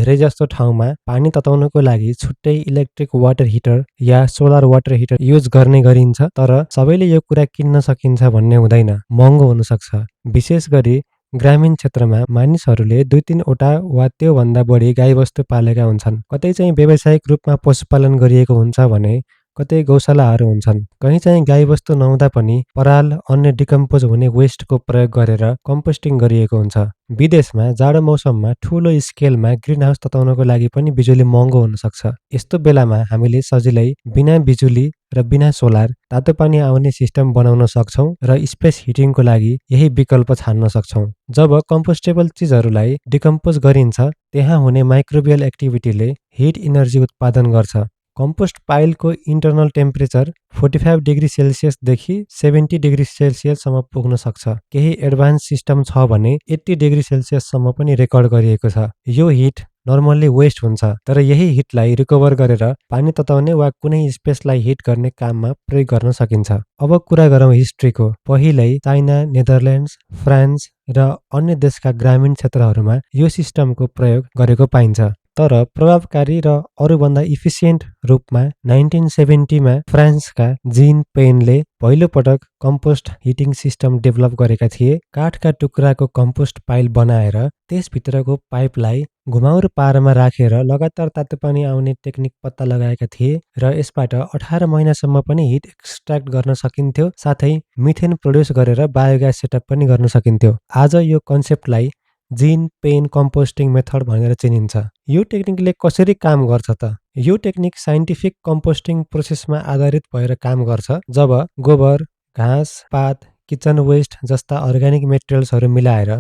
धेरै जस्तो ठाउँमा पानी तताउनको लागि छुट्टै इलेक्ट्रिक वाटर हिटर या सोलर वाटर हिटर युज गर्ने गरिन्छ, तर सबैले यो कुरा किन्न सकिन्छ भन्ने हुँदैन, महँगो हुन सक्छ। विशेष गरी ग्रामीण क्षेत्रमा मानिसहरूले 2-3 वटा वा त्योभन्दा बढी गाईबस्तु पालेका हुन्छन्। कतै चाहिँ व्यावसायिक रूपमा पशुपालन गरिएको हुन्छ भने कतै गौशालाहरू हुन्छन्। कहीँ चाहिँ गाईबस्तु नहुँदा पनि पराल अन्य डिकम्पोज हुने वेस्टको प्रयोग गरेर कम्पोस्टिङ गरिएको हुन्छ। विदेशमा जाडो मौसममा ठूलो स्केलमा ग्रिन हाउस तताउनको लागि पनि बिजुली महँगो हुन सक्छ। यस्तो बेलामा हामीले सजिलै बिना बिजुली र बिना सोलर तातो पानी आउने सिस्टम बनाउन सक्छौँ र स्पेस हिटिङको लागि यही विकल्प छान्न सक्छौँ। जब कम्पोस्टेबल चिजहरूलाई डिकम्पोज गरिन्छ, त्यहाँ हुने माइक्रोबियल एक्टिभिटीले हिट इनर्जी उत्पादन गर्छ। कम्पोस्ट पाइलको इन्टरनल टेम्परेचर 45 डिग्री सेल्सियसदेखि 70 डिग्री सेल्सियससम्म पुग्न सक्छ। केही एडभान्स सिस्टम छ भने 80 डिग्री सेल्सियससम्म पनि रेकर्ड गरिएको छ। यो हिट नर्मल्ली वेस्ट हुन्छ, तर यही हिटलाई रिकभर गरेर पानी तताउने वा कुनै स्पेसलाई हिट गर्ने काममा प्रयोग गर्न सकिन्छ। अब कुरा गरौँ हिस्ट्रीको। पहिल्यै चाइना, नेदरल्यान्ड्स, फ्रान्स र अन्य देशका ग्रामीण क्षेत्रहरूमा यो सिस्टमको प्रयोग गरेको पाइन्छ। तर प्रभावकारी र अरूभन्दा इफिसियन्ट रूपमा 1970 मा फ्रान्सका जीन पेनले पहिलो पटक कम्पोस्ट हिटिङ सिस्टम डेभलप गरेका थिए। काठका टुक्राको कम्पोस्ट पाइल बनाएर त्यसभित्रको पाइपलाई घुमाउरो पारामा राखेर लगातार तातो पानी आउने टेक्निक पत्ता लगाएका थिए र यसबाट 18 महिनासम्म पनि हिट एक्सट्र्याक्ट गर्न सकिन्थ्यो, साथै मिथेन प्रोड्युस गरेर बायोग्यास सेटअप पनि गर्न सकिन्थ्यो। आज यो कन्सेप्टलाई जीन पेन कम्पोस्टिङ मेथड भनेर चिनिन्छ। यो टेक्निकले कसरी काम गर्छ त? यो टेक्निक साइन्टिफिक कम्पोस्टिङ प्रोसेसमा आधारित भएर काम गर्छ। जब गोबर, घाँस, पात, किचन वेस्ट जस्ता अर्ग्यानिक मेटेरियल्सहरू मिलाएर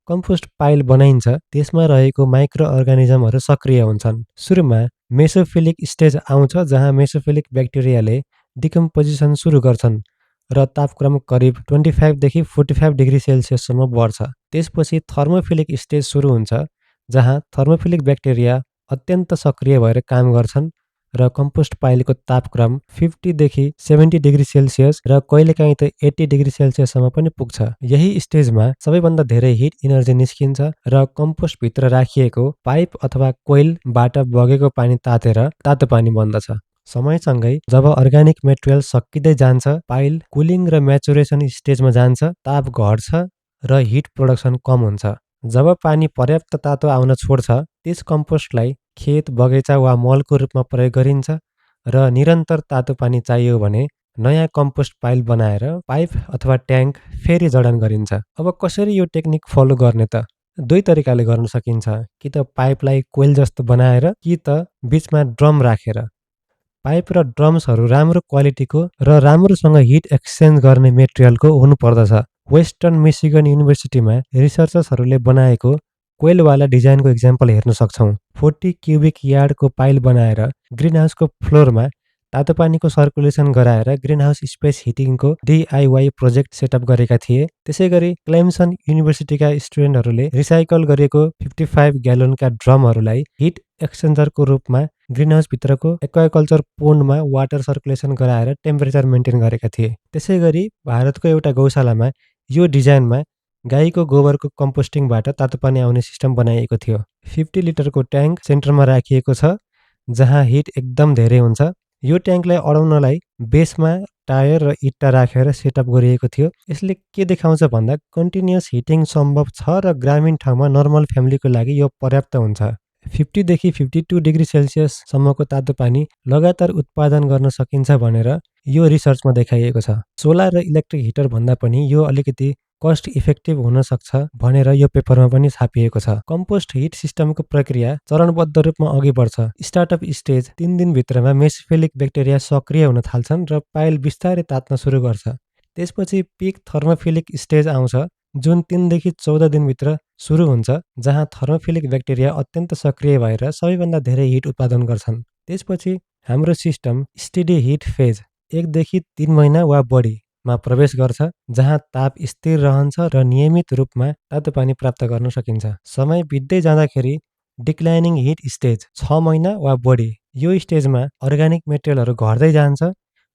कम्पोस्ट पाइल बनाइन्छ, त्यसमा रहेको माइक्रो अर्गानिजमहरू सक्रिय हुन्छन्। सुरुमा मेसोफिलिक स्टेज आउँछ, जहाँ मेसोफिलिक ब्याक्टेरियाले डिकम्पोजिसन सुरु गर्छन् र तापक्रम करिब 25 देखि 45 डिग्री सेल्सियससम्म बढ्छ। त्यसपछि थर्मोफिलिक स्टेज सुरु हुन्छ, जहाँ थर्मोफिलिक ब्याक्टेरिया अत्यन्त सक्रिय भएर काम गर्छन् र कम्पोस्ट पाइलको तापक्रम 50 देखि 70 डिग्री सेल्सियस र कहिलेकाहीँ त 80 डिग्री सेल्सियससम्म पनि पुग्छ। यही स्टेजमा सबैभन्दा धेरै हिट इनर्जी निस्किन्छ र कम्पोस्टभित्र राखिएको पाइप अथवा कोइलबाट बगेको पानी तातेर तातो पानी बन्दछ। समयसँगै जब अर्ग्यानिक मेटेरियल सकिँदै जान्छ, पाइल कुलिङ र म्याचुरेसन स्टेजमा जान्छ, ताप घट्छ र हिट प्रोडक्सन कम हुन्छ। जब पानी पर्याप्त तातो आउन छोड्छ, त्यस कम्पोस्टलाई खेत, बगैँचा वा मलको रूपमा प्रयोग गरिन्छ र निरन्तर तातो पानी चाहियो भने नयाँ कम्पोस्ट पाइल बनाएर पाइप अथवा ट्याङ्क फेरि जडान गरिन्छ। अब कसरी यो टेक्निक फलो गर्ने त? दुई तरिकाले गर्न सकिन्छ, कि त पाइपलाई कोइल जस्तो बनाएर, कि त बिचमा ड्रम राखेर। पाइप र ड्रम्सहरू राम्रो क्वालिटीको र राम्रोसँग हिट एक्सचेन्ज गर्ने मेटेरियलको हुनुपर्दछ। वेस्टर्न मिशिगन युनिभर्सिटीमा रिसर्चर्सहरूले बनाएको कोइलवाला डिजाइनको इक्जाम्पल हेर्न सक्छौँ। 40 क्युबिक यार्डको पाइल बनाएर ग्रिनहाउसको फ्लोरमा तातो पानीको सर्कुलेसन गराएर ग्रिनहाउस स्पेस हिटिङको DIY प्रोजेक्ट सेटअप गरेका थिए। त्यसैगरी क्लेमसन युनिभर्सिटीका स्टुडेन्टहरूले रिसाइकल गरेको 55 ग्यालनका ड्रमहरूलाई हिट एक्सचेन्जरको रूपमा ग्रिनहाउसभित्रको एक्वाकल्चर पोन्डमा वाटर सर्कुलेसन गराएर टेम्परेचर मेन्टेन गरेका थिए। त्यसैगरी भारतको एउटा गौशालामा यो डिजाइनमा गाईको गोबरको कम्पोस्टिङबाट तातो पानी आउने सिस्टम बनाइएको थियो। 50 लिटरको ट्याङ्क सेन्टरमा राखिएको छ, जहाँ हिट एकदम धेरै हुन्छ। यो ट्याङ्कलाई अडाउनलाई बेसमा टायर र इट्टा राखेर सेटअप गरिएको थियो। यसले के देखाउँछ भन्दा कन्टिन्युअस हिटिङ सम्भव छ र ग्रामीण ठाउँमा नर्मल फ्यामिलीको लागि यो पर्याप्त हुन्छ। 50 देखि 52 डिग्री सेल्सियससम्मको तातो पानी लगातार उत्पादन गर्न सकिन्छ भनेर यो रिसर्चमा देखाइएको छ। सोलर र इलेक्ट्रिक हिटर भन्दा पनि यो अलिकति कस्ट इफेक्टिभ हुन सक्छ भनेर यो पेपरमा पनि छापिएको छ। कम्पोस्ट हिट सिस्टमको प्रक्रिया चरणबद्ध रूपमा अघि बढ्छ। स्टार्टअप स्टेज 3 दिनभित्रमा मेसोफिलिक ब्याक्टेरिया सक्रिय हुन थाल्छन् र पाइल बिस्तारै तात्न सुरु गर्छ। त्यसपछि पिक थर्मोफिलिक स्टेज आउँछ, जुन 3 देखि 14 दिनभित्र सुरु हुन्छ, जहाँ थर्मोफिलिक ब्याक्टेरिया अत्यन्त सक्रिय भएर सबैभन्दा धेरै हिट उत्पादन गर्छन्। त्यसपछि हाम्रो सिस्टम स्टेडी हिट फेज 1 देखि 3 महिना वा बढीमा प्रवेश गर्छ, जहाँ ताप स्थिर रहन्छ र नियमित रूपमा तातो पानी प्राप्त गर्न सकिन्छ। समय बित्दै जाँदाखेरि डिक्लाइनिङ हिट स्टेज 6 महिना वा बढी, यो स्टेजमा अर्ग्यानिक मेटेरियलहरू घट्दै जान्छ,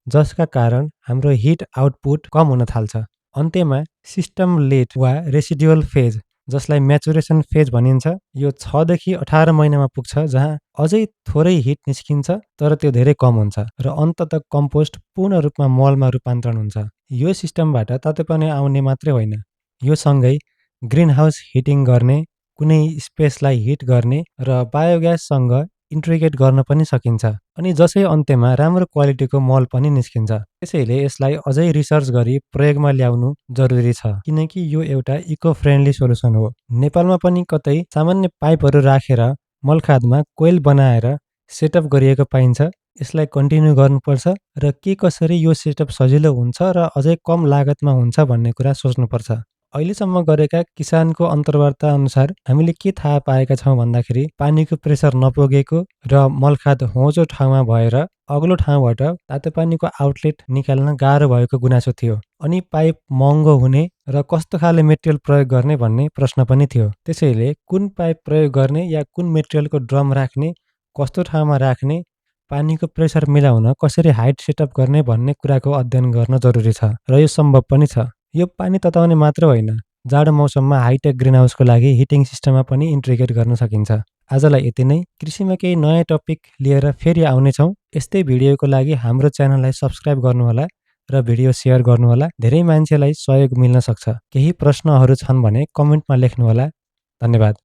जसका कारण हाम्रो हिट आउटपुट कम हुन थाल्छ। अन्त्यमा सिस्टम लेट वा रेसिडुअल फेज जसलाई म्याचुरेसन फेज भनिन्छ। यो 6 देखि 18 महिनामा पुग्छ, जहाँ अझै थोरै हिट निस्किन्छ तर त्यो धेरै कम हुन्छ र अन्ततः कम्पोस्ट पूर्ण रूपमा मलमा रूपान्तरण हुन्छ। यो सिस्टमबाट तातोपानी आउने मात्रै होइन, यो सँगै ग्रिन हाउस हिटिङ गर्ने, कुनै स्पेसलाई हिट गर्ने र बायोग्याससँग इन्ट्रिग्रेट गर्न पनि सकिन्छ, अनि जसै अन्त्यमा राम्रो क्वालिटीको मल पनि निस्किन्छ। त्यसैले यसलाई अझै रिसर्च गरी प्रयोगमा ल्याउनु जरुरी छ, किनकि यो एउटा इको फ्रेन्डली सोलुसन हो। नेपालमा पनि कतै सामान्य पाइपहरू राखेर मलखादमा कोइल बनाएर सेटअप गरिएको पाइन्छ। यसलाई कन्टिन्यू गर्नुपर्छ र के कसरी यो सेटअप सजिलो हुन्छ र अझै कम लागतमा हुन्छ भन्ने कुरा सोच्नुपर्छ। अहिलेसम्म गरेका किसानको अन्तर्वार्ता अनुसार हामीले के थाहा पाएका छौँ भन्दाखेरि पानीको प्रेसर नपुगेको र मलखाद होचो ठाउँमा भएर अग्लो ठाउँबाट तातोपानीको आउटलेट निकाल्न गाह्रो भएको गुनासो थियो। अनि पाइप महँगो हुने र कस्तो खाले मेटेरियल प्रयोग गर्ने भन्ने प्रश्न पनि थियो। त्यसैले कुन पाइप प्रयोग गर्ने या कुन मेटेरियलको ड्रम राख्ने, कस्तो ठाउँमा राख्ने, पानीको प्रेसर मिलाउन कसरी हाइट सेटअप गर्ने भन्ने कुराको अध्ययन गर्न जरुरी छ र यो सम्भव पनि छ। यो पानी तताउने मात्र होइन, जाडो मौसममा हाइटेक ग्रिनहाउसको लागि हिटिङ सिस्टममा पनि इन्ट्रिग्रेट गर्न सकिन्छ। आजलाई यति नै। कृषिमा केही नयाँ टपिक लिएर फेरि आउनेछौँ। यस्तै भिडियोको लागि हाम्रो च्यानललाई सब्स्क्राइब गर्नुहोला र भिडियो सेयर गर्नुहोला। धेरै मान्छेलाई सहयोग मिल्न सक्छ। केही प्रश्नहरू छन् भने कमेन्टमा लेख्नुहोला। धन्यवाद।